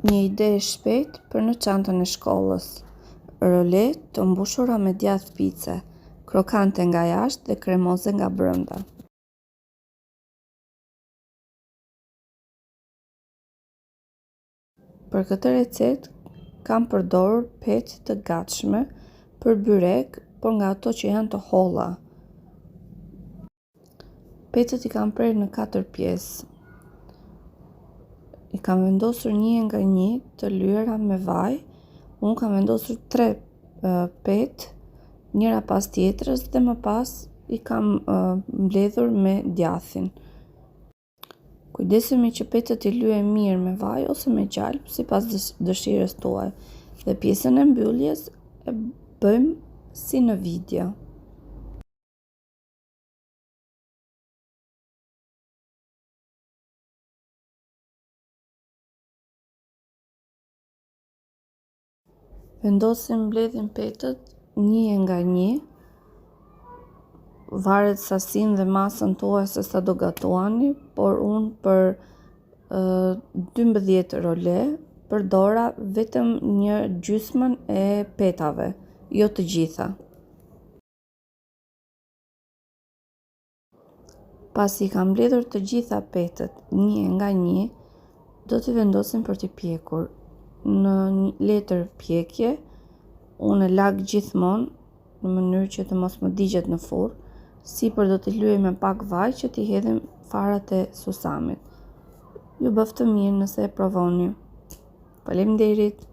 Një ide e shpejtë për në çantën e shkollës. Role të mbushura me djathë pice, krokante nga jashtë dhe kremoze nga brenda. Për këtë recetë kam përdorur petë të gatshme për byrek, por nga ato që janë të holla. Petët i kam prerë në 4 pjesë. I kam vendosur një nga një të lyera me vaj. Unë kam vendosur 3 petë, njëra pas tjetrës dhe më pas i kam mbledhur me djathin. Kujdesemi që petët t'i lyejmë mirë me vaj ose me gjalpë, sipas dëshirës tuaj. Dhe pjesën e mbylljes e bëjmë si në video. Vendosim, mbledhim petët një e nga një, varet sasinë dhe masën tuaj se sa do gatuani, por unë për 12 role përdora vetëm një gjysmën e petave, jo të gjitha. Pasi i kam mbledhur të gjitha petët një nga një, do t'i vendosim për t'i pjekur. Në një letër pjekje, unë e lag gjithmonë në mënyrë që të mos më digjet në furrë. Sipër do t'i lyej me pak vaj që t'i hedhim farat e susamit. Ju bëftë mirë nëse e provoni. Faleminderit!